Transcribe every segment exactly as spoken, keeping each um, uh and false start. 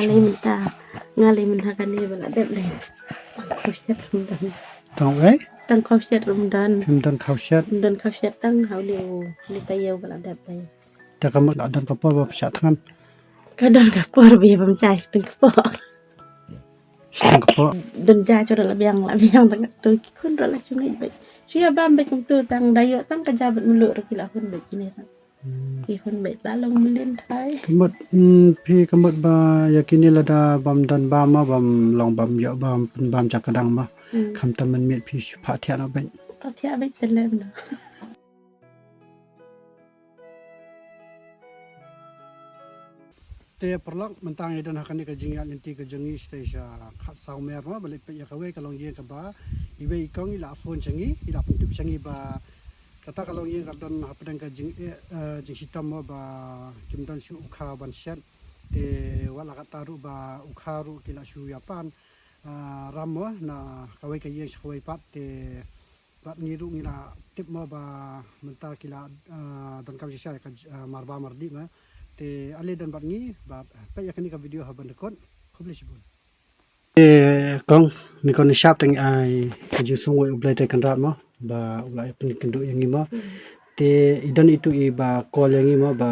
Nga lei mynta, nga lei mynta kane ba la dep lei. Tang khawshet ruh ym don. Tang wei? Tang khawshet ruh ym don. Phim don khawshet? Ym don khawshet tang ha u lei u, lei taïew ba la dep lei. Te ka mut la don ka por ba phi shah thngan? Ka don ka por ba ïa bam jai shiteng kpoh. Shiteng kpoh? Don jai shuh la biang, la biang tang tu ki khun ruh la shu ngeit beit. Shu ïa bam beit kumtu tang da ïoh tang ka jai bad mluh ruh ki la hun beit kine tang. Hmm. Ki hun beit la long mlien thai. Ka mut, hmm, phi ka mut ba ïa kine lada bam don bam ma bam long bam ïoh bam pynbam jaka dang ma. Hmm. Khamtam mynmiet phi shu phah thiah noh beit. Phah thiah beit se lem noh. Te paralok, mynta ngi don ha kane ka jingïaid lynti ka jong ngi shatei sha Khatsawmer mo, ba leit peit ïa kawei ka longïing kaba iwei i kong i la phone sha ngi, i la pyntip sha ngi ba kata ka longïing ka don hapdeng ka jing, eh, eh, jingshitom mo ba kim don shuh u kha ban shet. Te wat la katta ruh ba u kha ruh ki la shu ïa pan, ah, ram mo na kawei ka ïing sha kawei pat te bad ngi ruh ngi la tip mo ba mynta ki la, ah, donkam shisha ka, ah, marba mardih ma. Te ale don bad ngi bad peit ïa kane ka video ha ban dkot. Khublei shibun. Te kong, ngi kong ngi shap tang ai ka jingsngewbha U Blei te Kynrad mo ba u la ïa pynkynduh ïa ngi mo. Te i don itu i ba call ïa ngi mo ba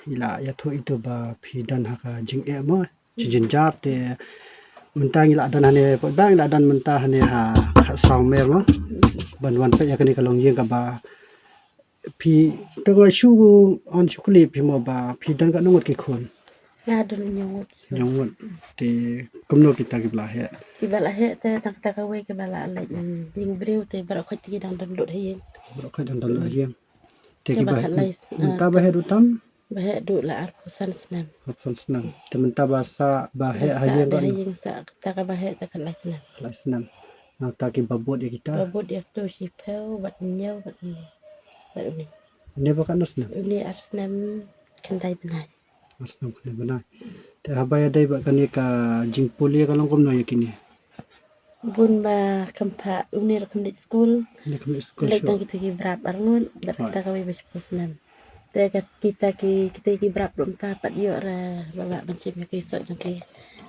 i la ïathuh itu ba phi don ha ka jingeh mo. Shi jynjar te mynta ngi la don hangne, ba ngi la don mynta hangne ha Khatsawmer mo. Ban wan peit ïa kane ka longïing kaba phi te nga shu, ngan shu kylli phi mo ba phi don katno ngut ki khun? Nga don hynñiew ngut. Hynñiew ngut. Te kumno kita kiba la heh? Kiba la heh te tang kata kawei kaba la leit, mm, ïing briew te baroh khoit te ki dang don lut ha ïing. Baroh khoit dang don lut ha ïing. Te kiba, kiba khatlai, mynta ah, ba heh duh tam? Ba heh duh la arphew san snem. Arphew san snem. Te mynta ba sah ba heh ha ïing, ba sah ha ïing, sah kata kaba heh te khatlai snem. Khatlai snem. Nangta kiba bud ïa kita? Ba bud ïa kito shiphew bad hynñiew bad une. Bad une. Une ba katno snem? Une ar snem khyndai bnai. Ar snem khyndai bnai. Te haba ïadei bad kane ka jingpule ka long kumno ïa kine? Bun ba kham pha, une ruh kham leit skul. Une kham leit skul shuh. Leit tang kito ki brap arngut bad kita kawei ba shiphew snem. Te ka kita ki, kita ki brap ruh mynta pat ïoh ra ba, ba ban shim ïa ki sot jong ki.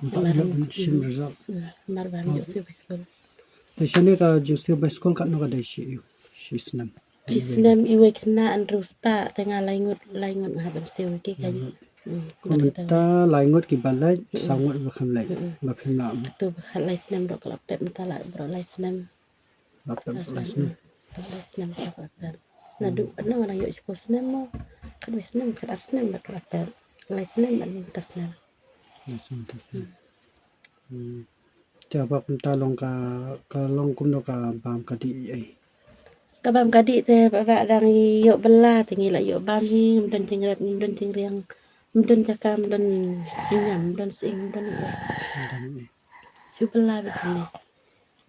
Mynta ïoh ban shim result. Namar ba ym ïoh siew bai skul. Te shane ka jingsiew bai skul katno ka dei shi, shi snem? Shi snem iwei khynnah hynriew spah te nga lai ngut, lai ngut nga hap ban siew ïa ki ka. Lai ngut. Hmm, kumta lai ngut kiba leit, saw ngut ba kham leit. Hmm. Ba phim lah. Katu ba khatlai snem ruh ka la pep mynta la baroh lai snem. La pep baroh lai snem. Baroh lai snem ka la pep. Naduh katno nga dang ïoh shiphew snem mo. Khatwei snem, khatar snem bad ka la pep. Lai snem bad mynta snem. Lai snem, mynta snem. Hmm. Te haba kumta long ka, ka long kumno ka bam ka dih ei? Ka bam ka dih te ba, ba dang ïoh bylla te ngi la ïoh bam hi, ngim don jingrep, ngim don jingriang, ngim don jaka, ngim don jingñiam, ngim don sying, ngim don ei. Ngim don ei. Shu bylla beit ne.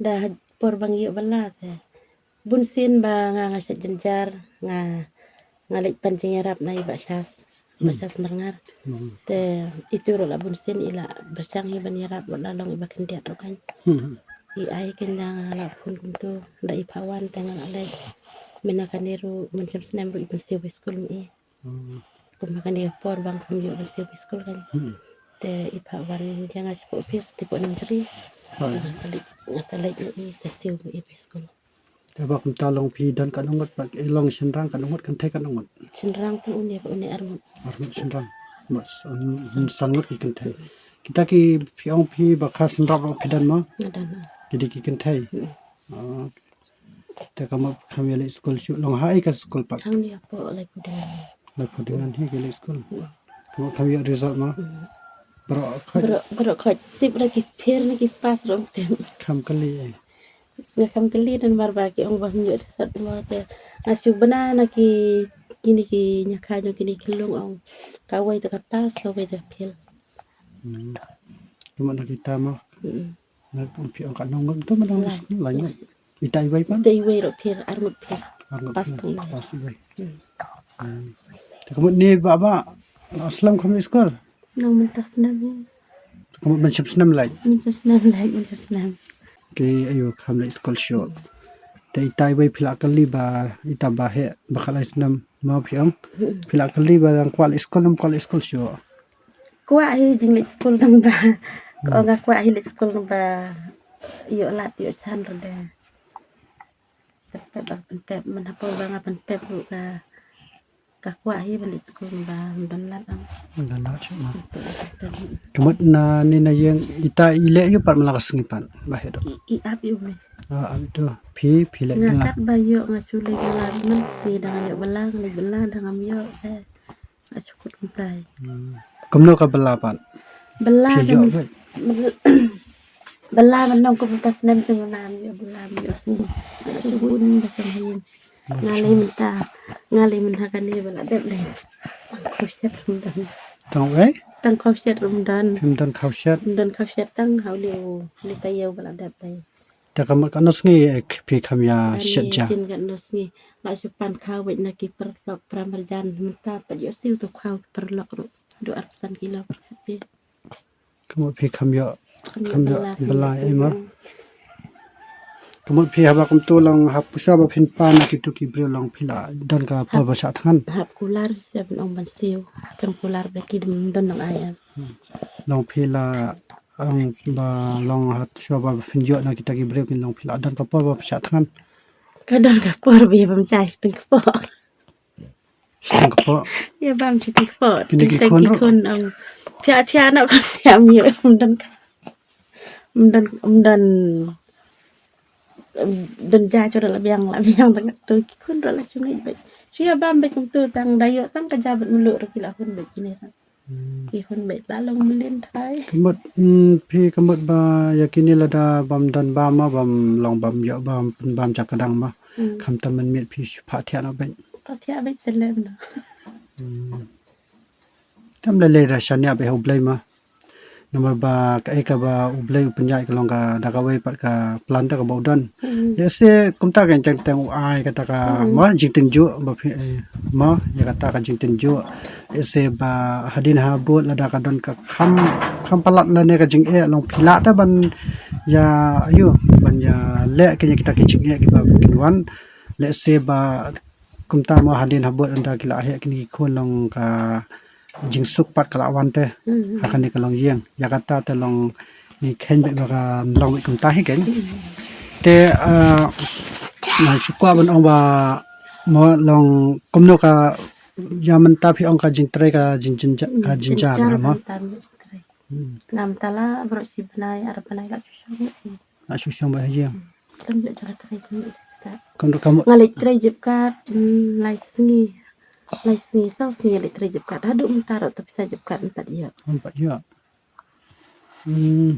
Da por ba ngi ïoh bylla te bunsien ba nga, nga shet jynjar, nga, nga leit pan jingïarap na i Bah Shas. Bah Shas Marngar. Hmm. Te itu ruh la bunsien i la pyrshang hi ban ïarap, wat la long iba khyndiat ruh kan. Hmm. I ai kan, da nga la phone kumtu da i phah wan te nga la leit. Mynta kane ruh mynshem snem ruh i pynsiew bai skul ma i. Hmm. Kumba kane ka por ba nga kham ïoh ban siew bai skul kan. Hmm. Te i phah wan ïa nga shapoh office, te poh Nongjri. Hmm. Te nga sa leit, nga sa leit ma i sa siew ma i bai skul. Te ba kumta long phi don katno ngut, ba long shynrang katno ngut, kynthei katno ngut? Shynrang tang une, ba une ar ngut. Ar ngut shynrang. Bas, um, san ngut ki kynthei. Kita ki phi ong phi ba kha synrap ruh phi don mo? Nga don. Ki dei ki kynthei. Hmm. Ah. Te ka mut kham ïa leit skul shuh, long ha ei ka skul pat? Hangne hapoh Laiphew Ding. Laiphew Ding hi ka leit skul. Hmm. Ka mut kham ïoh result mo? Hmm. Baroh khoit. Baroh, baroh khoit. Tip ra ki fail ne ki pass ruh ym tip. Kham kylli ei. Nga kham kylli namar ba ki ong ba ym ïoh result mo te. Nga shu bna na ki, kine ki ñiakha jong kine ki khyllung ong. Kawei te ka pass, kawei te ka fail. Hmm. Ka mut na kita mo. Hmm. Na phi ong katno ngut to ma dang skul, lai ngut. Ita iwei pat? Ita iwei ruh fail, ar ngut fail. Ar ngut fail. Pass tang iwei. Pass iwei. Hmm. Hmm. Te ka mut ne Bah, Bah, la slem kham leit skul? Nang mynta snem. Ka mut mynshem snem leit? Mynshem snem leit, mynshem snem. Ki ayu kham leit skul shuh. Te ita iwei phi la kylli ba ita ba heh ba khatlai snem mo phi ong? Hmm. Phi la kylli ba dang kwah leit skul ne ym kwah leit skul shuh? Kwah hi jingleit skul tang ba. Ko nga kwah hi leit skul tang ba. Ïoh lad ïoh chan ruh da. Pynpep ba pynpep man hapoh ba nga pynpep ruh ka. Ka kwah hi ban leit skul tang ba ym don lad am. Ym don lad shuh ma. Ka mut na ne na ïeng ita i leh ïa pat ma la ka sngi pat ba hedo. I ap ïa u me. Ah, ap tu. Phi phi leh nga kat ba ïoh nga shu leh lad man si dang ïoh ba lang leh ba lang dang am ïoh. Nga shu kut kumtai. Kumno ka bala pat? Bala kan bala ban nong kumta snem tu mana ïoh bala ïoh sni. Shu bun ba song hayin. Nga lei mynta nga lei mynta kane bala dep lei. Tang khawshet rum don. Tang wei? Tang khawshet rum don. Rum don khawshet. Rum don khawshet tang hau lei u lei tayew bala dep lei. Te ka mut katno sngi phi kham ïa shet ja? Jin katno sngi. La shu pan khaw bad na ki paralok para marjan mynta pat ïoh siew tu khaw ki paralok ruh. Haduh arphew san kilo pyrkhat phi. Ka mut phi kham ïoh kham ïoh bala ei ma. Ka mut phi haba kumtu long hap shuwa ba phin pan na kitu ki briew long phi la don ka por ba shah thngan. Hap kular sha ban ong ban siew. Kam kular ba ki dum don nang ai em. Long phi la Ang ba long hat shuwa ba phin ïoh na kita ki briew kin long phi la don ka por ba phi shah thngan. Ka don ka por ba ïa bam chai shiteng ka por. Shiteng ka por. Ïa bam shiteng ka por. Kine ki khun ruh. Khun ang phi ïa thia na ka phi ïa mi ym don ka ym don ym don ym don ja shuwa la biang la biang tang tu ki khun ruh la chungai bad shu ïa bam bad kumtu tang da ïoh tang ka ja bad mluh ruh ki la khun bad kine tang. Ki hun beit la long mlien thai. Ka mut phi ka mut ba ïa kine lada bam don bam ma bam long bam ïoh bam pynbam jaka dang ma. Khamtam mynmiet phi pha thiah na beit. Pha thiah beit selem na. Tam lei lei da shaniah beit ha U Blei ma. Namar ba kaei kaba U Blei u pynïaid ka long ka da kawei pat ka plan da kaba u don. Lehse kumta ka teng teng u ai kata ka ma jingtynjuh ba phi ma ïa kata ka jingtynjuh. Lehse ba hadien habud lada ka don ka kham kham palat lane ka jingeh long phi lah te ban ïa ayu ban ïa leh kine kita ki jingeh kiba kin wan. Lehse ba kumta ma hadien habud ynda ki la heh kine ki khun long ka jingsuk pat ka la wan te. Ha kane ka long ïing ïa kata te long ngi kheiñ beit ba ka long beit kumta hi kein. Te nga shu kwah ban ong ba mo long kumno ka ïa mynta phi ong ka jingtrei ka jingjynjar ka jynjar mo. Namta la baroh shi bnai ar bnai la shu shong. La shu shong ba ha ïing. Kan leh jaka trei kan leh jaka. Kan ruh ka mut. Nga leh trei jep kat lai sngi. Lai sngi saw sngi leh trei jep kat. Haduh mynta ruh ta pisa jep kat mynta ïa. Mynta ïa.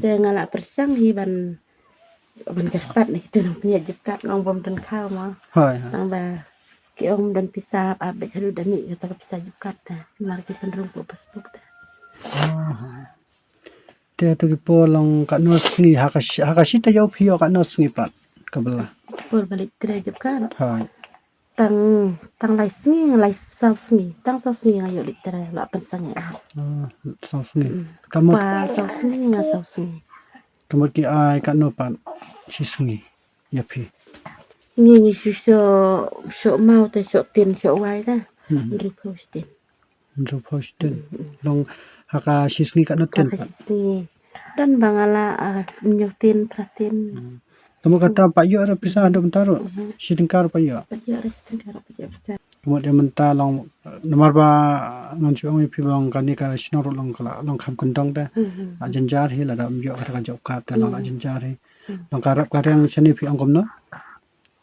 Te nga la pyrshang hi ban ban kyrpad na kitu nang pynïaid jep kat nga ong bym don khaw ma. Hai hai. Tang ba ki ong don pisa ap ap bad haduh da mih kata ka pisa jep kat ta. Mar ki pynrung ko passbook ta. Te tu ki por long katno sngi ha ka shi ha ka shi taïew phi ïoh katno sngi pat ka bala. Por ba leit trei jep kat. Hai. Tang tang lai sngi lai saw sngi tang saw sngi nga ïoh leit trei la pynsang ïa. Saw sngi. Ka mut pa saw sngi nga saw sngi. Ka mut ki ai katno pat shi sngi ïa phi. Ngi ngi shu shu shu mau te shu tin shu wai te. Hynriewphew shi tin. Hynriewphew shi tin. Long ha ka shi sngi katno tin pat. Ka shi sngi. Don ba nga la hynñiew tin phra tin. Ka mut kata pat ïoh ruh pisa haduh mynta ruh. Shi tyngka ruh pat ïoh. Pat ïoh ruh shi tyngka ruh pat ïoh pisa. Ka mut ïa mynta long namar ba ngan shu ong ïa phi ba long kane ka shnong ruh long ka la long kham kyndong te. La jynjar hi lada ym ïoh kata ka job card te long la jynjar hi. Long ka rep ka riang shane phi ong kumno.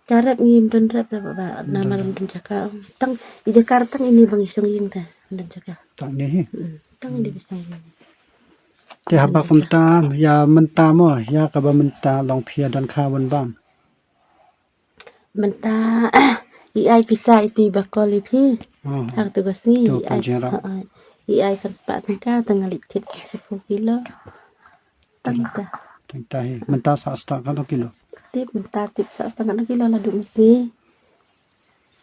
Ka rep ngim don rep rep ba namar ym don jaka. Tang i jaka tang ini ba ngi shong ïing te ym don jaka. Tang ini hi. Tang ini ba shong ïing. Te haba kumta ïa mynta mo ïa kaba mynta long phi ïa don khaw ban bam. Mynta i ai pisa iti ba kol i phi. Ha tu ka sngi i ai i ai san spah tyngka tang nga leit thied shiphew kilo. Tang ta. Tang ta hi. Mynta sa stang katno kilo? Tip mynta tip sa stang katno kilo la dum si.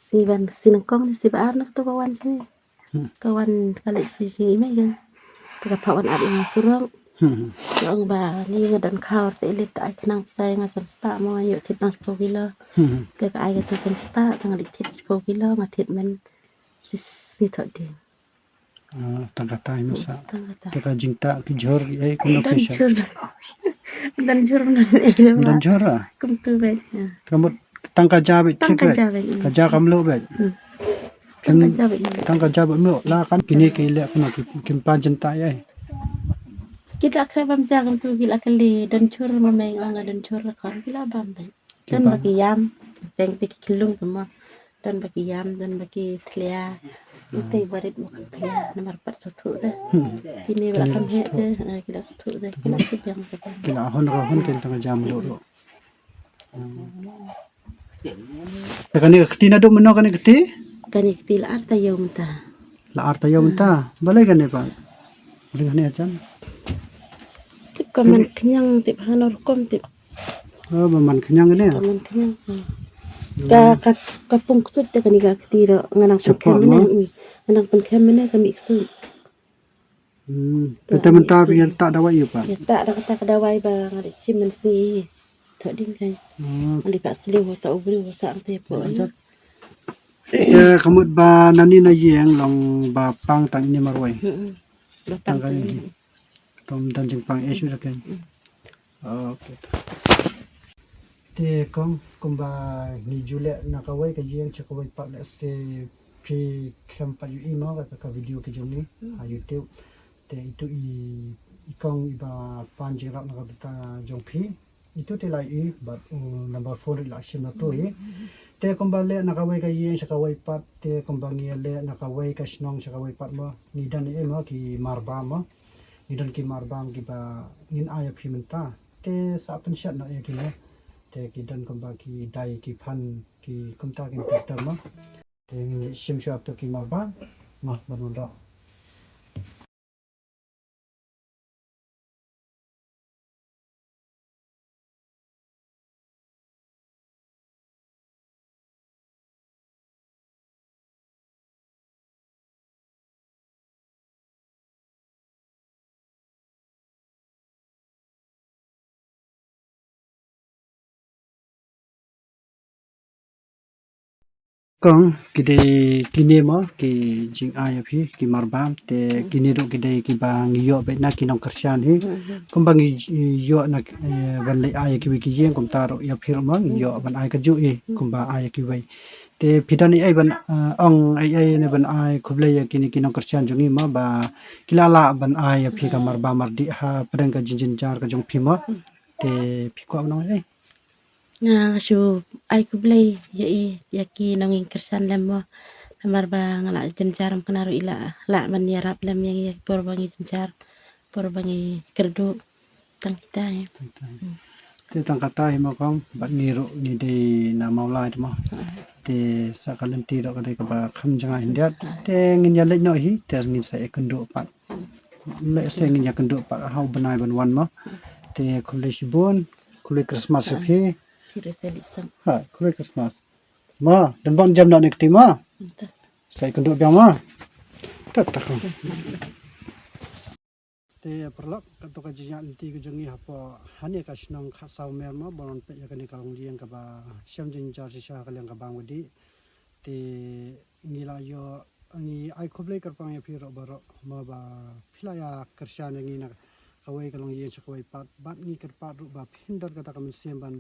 Si ban si nangkong ni si ba ar na tu ka wan si. Ka wan ka leh si si i mei kan. Te ka pha wan ar i nga surok. Ka ong ba ni nga don khaw te lit ai khnang sai nga san spah mo nga ïoh thit nang sephew kilo. Te ka ai ka tu san spah tang leh thit sephew kilo nga thit men si si thot ding. Ah, tang kata hi masa. Tang kata. Te ka jingtah ki jhur, eh, kumno? Don jhur. Don jhur, don, eh, don jhur, ah. Kumtu beit, ah. Te ka mut tang ka ja beit. Tang ka ja beit, mm. Ka ja kam luh beit. Mm. Tang ka ja beit. Tang ka ja beit mluh. La kan kine ki leh kumno ki, kim pan jingtah, eh. Ki la khreh bam ja kumtu, ki la kylli don jhur ma mei, ong nga don jhur la khon, ki la bam beit. Don ba ki ïam, teng te ki khyllung te mo. Don ba ki ïam, don ba ki thlia. Teng barit mo ki thlia, namar pat sngewthuh te. Hmm. Kine ba la kham heh te, eh, ki la sngewthuh te, ki la sngewbiang te. Ki la hon ro hon ken tang jam ro ro. Hmm. Te kane ka kti naduh mynno kane ka kti? Kane ka kti la ar taïew mynta. La ar taïew mynta. Balei kane pat? Balei kane ajan? Tip ka man khñiang, tip hano rukom tip. Oh, ba man khñiang ne? Ba man khñiang, ha. Ka, ka, ka pung ksuid te kane ka kti ro, nga nang pynkhem mynne, mm. Nga nang pynkhem mynne ka mih ksuid. Hmm. Te mynta phi ïa tah dawai ïa pat? Ïa tah da kata ka dawai ba nga dei shim mynsngi. Thoh ding kai. Hmm. Nga dei pat sliw, thoh u briew, thoh angte po. Te ka mut ba nangne na ïing long ba pang tang ine marwei. Hmm. Ba pang tang ine. Tom don jingpang issue da ken. Hmm. Okay. Te kong, kumba ngi ju leh na kawei ka ïing sha kawei pat, lehse phi khlem pat ïohi mo ka, ka video ki jong ngi ha YouTube. Te itu i, i kong iba pan jingïarap na ka bynta jong phi. Itu te la ïohi, bad u number phone ruh la shim na tu hi. Te kumba leh na kawei ka ïing sha kawei pat, te kumba ngi leh na kawei ka shnong sha kawei pat mo, ngi don ei mo, ki marbam mo. Ngi don ki marbam kiba ngin ai ïa phi mynta. Te sa pynshet noh ïa kine. Te ki don kumba ki dai ki phan ki kumta kin ter ter mo. Te ngin shim shuwa to ki marbam. Mo, ban wan doh. Kong, ki dei kine mo, ki jingai ïa phi, ki marbam, te kine ruh ki dei kiba ngi ïoh beit na ki nongkyrshan hi. Kumba ngi ïoh na, eh, ban leit ai ïa kiwei ki ïing, kumta ruh ïa phi ruh mo, ngi ïoh ban ai kajuh hi, kumba ai ïa kiwei. Te phi don ei ei ban, eh, ong ei ei ne ban ai khublei ïa kine ki nongkyrshan jong ngi mo, ba ki la lah ban ai ïa phi ka marbam mardih ha pdeng ka jingjynjar ka jong phi mo. Te phi kwah ban ong ei ei? Nga, nga shu ai khublei ïa i, ïa ki nongïing kyrshan lem mo. Namar ba nga la jynjar, ym kane ruh i la, la ban ïarap lem ïa ngi por ba ngi jynjar, por ba ngi kyrduh. Tang kita hi. Te tang kata hi mo kong, bad ngi ruh ngi dei na Mawlai te mo. Te sa ka lynti ruh ka dei kaba kham jngai khyndiat. Te ngin ïa leit noh hi, te ngin sa ïakynduh pat. Lehse ngin ïakynduh pat ha u bnai ban wan mo. Te khublei shibun, khublei Christmas ïa phi. Phi ruh sa leit sah. Ha, khublei Christmas. Mo, don bok jem noh ne kti mo. Sa ïakynduh biang mo. Tat tat. Te paralok, kato ka jingïaid lynti ka jong ngi hapoh hangne ka shnong Khadsawmer mo, ban wan peit ïa kane ka longïing kaba shem jynjar shisha ha ka liang ka bam ka dih. Te ngi la ïoh, ngi ai khublei kyrpang ïa phi ruh baroh mo ba phi la ïa kyrshan ïa ngi na kawei ka longïing sha kawei pat, bad ngi kyrpad ruh ba phin don kata ka mynsiem ban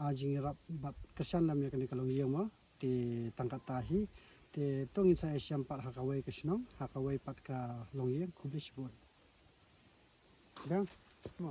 ai jingïarap bad kyrshan lem ïa kane ka longïing mo. Te tang kata hi, te to ngin sa ïashem pat ha kawei ka shnong, ha kawei pat ka longïing. Khublei shibun. Dang.